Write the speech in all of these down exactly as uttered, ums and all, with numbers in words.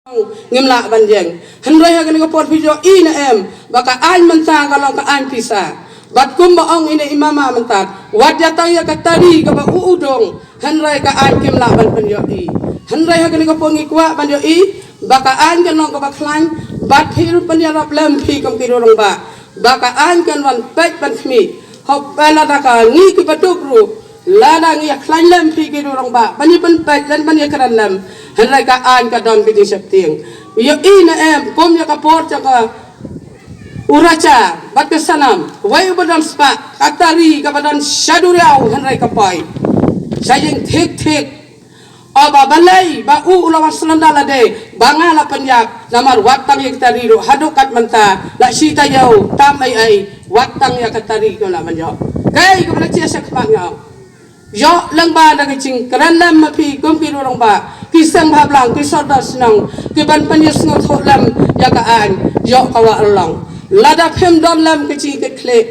ngim lah ban ïeng. Hynrei ha kane ka por phi ïohi ne em ba ka aiñ mynta ka long ka aiñ pisa. Bad kumba ong ine i mama mynta, wat ïa tang ïa ka tari kaba u u dong, hynrei ka aiñ kim lah ban pynïohi. Hynrei ha kane ka por ngi kwah ban ïohi ba ka aiñ ka long kaba khlaiñ, bad phi ruh pynïarap lem phi kum ki rangbah ba ka aiñ kan wan peit ban khmih. Hok ba lada ka ngi kiba duk ruh, lada ngi ïa khlaiñ lem phi ki rangbah ban ïa pynpeit lem ban ïa kren lem, hynrei ka aiñ ka don ka jingsheptieng. Ïohi ne em kum ïa ka por jong ka u Raja bad ka Sanam, wei uba don spah, ka tari kaba don sha duriaw hynrei ka poi sha ïing thik thik. O ba balei ba u u la wan sngewthuh lade ba nga la pynïap, namar wat tang ïa ka tari ruh haduh kat mynta la shi taïew tam ei ei, wat tang ïa ka tari ruh la ban ïoh. Kaei kaba la jia sha khmat nga, ïoh lyngba da ka jingkren lem ma phi kum ki rangbah, ki seng bhalang, ki sordar shnong, ki ban pynïasngewthuh lem ïa ka aiñ, ïoh ka wah long. Lada phim don lem ka jingkitkhlieh,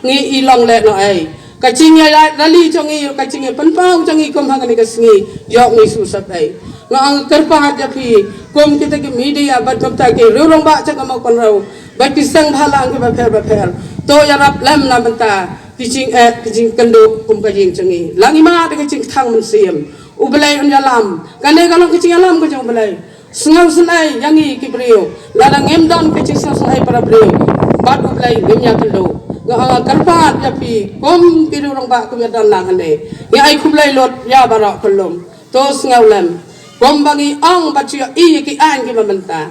ngi i long leh noh ei. Ka jingïaid rally jong ngi, ka jingïapynpaw jong ngi kum ha kane ka sngi, ïoh ngi shu sep ei. Nga ong kyrpad ïa phi kum kita ki media bad kum kita ki riew rangbah jong ka Mawkynrew bad ki seng bhalang kiba pher ba pher, to ïarap lem na bynta ki jingeh ki jingkynduh kum ka ïing jong ngi. La ngi mad da ka jingkthang mynsiem, U Blei un ïalam. Kane ka long ka jingïalam ka jong U Blei. Sngewsynei ïa ngi ki briew, lada ngim don ka jingsngewsynei para briew, bad U Blei ngim ïakynduh. Nga ong kyrpad ïa phi kum ki riew rangbah kum ïa don lang hangne, ngi ai khublei lut ïa baroh ka lum. To sngew lem kumba ngi ong bad shu ïohi ïa ki aiñ kiba mynta.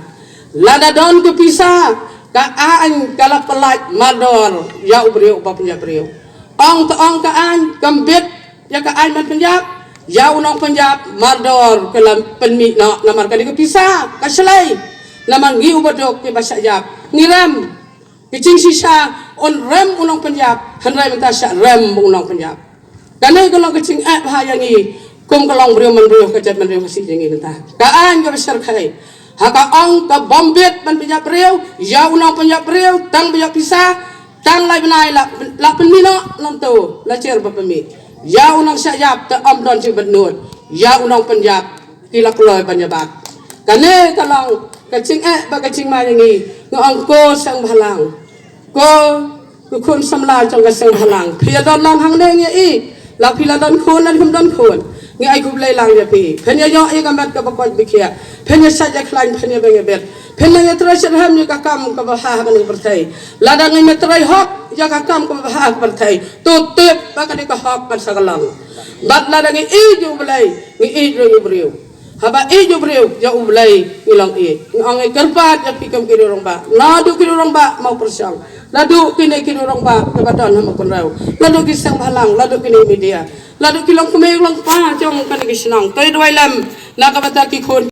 Lada don ka pisa, ka aiñ ka la pyllait mardor ïa u briew uba pynïap briew. Ong to ong ka aiñ kam bit ïa ka aiñ ban pynïap, ïa u nongpynïap mardor ka la pynmih noh, namar ka dei ka pisa ka shlei. Namar ngi uba duk kiba shah ïap ngi rem. Ka jingshisha un rem u nongpynïap, hynrei mynta shah rem u nongpynïap. Kane ka long ka jingeh bha ïa ngi kum ka long briew man briew, ka jaitbynriew Khasi jong ngi mynta. Ka aiñ kaba shyrkhei, ha ka ong ka bym bit ban pynïap briew, ïa u nongpynïap briew, tang ba ïoh pisa, tang lai bnai la, la pynmih noh, nangto la jer ba pynmih. Ïa u nongshah ïap te ym don jingbytnud, ïa u nongpynïap ki la kloi ban ïa bat. Kane ka long ka jingeh bad ka jingma ïa ngi. Nga ong ko seng bhalang, ko, ko khun samla jong ka seng bhalang, phi ïa don lang hangne ngi ïa i. La phi la don khun lane phim don khun, ngi ai khublei lang ïa phi. Phin ïa ïoh ïa ka met kaba koit ba khiah, phin ïa shait ïa khlaiñ, phin ïa beng ïa bet, phin ïa trei shitrhem ïa ka kam kaba bha ha kane ka pyrthei. Lada ngim ïa trei hok ïa ka kam kaba bha ha ka pyrthei, to tip ba ka dei ka hok ban sa ka long. Bad lada ngi ïeit ïa U Blei, ngi ïeit ruh ïa u briew. Haba ïeit ïa u briew, ïa U Blei ngi long ïeit. Nga ong kyrpad ïa phi kum ki riew rangbah, naduh ki riew rangbah Mawpyrshong, naduh kine ki riew rangbah kiba don ha Mawkynrew, naduh ki seng bhalang, naduh kine media, naduh ki longkmie longkpa jong kane ka shnong, to ïa duwai lem na ka bynta ki khun.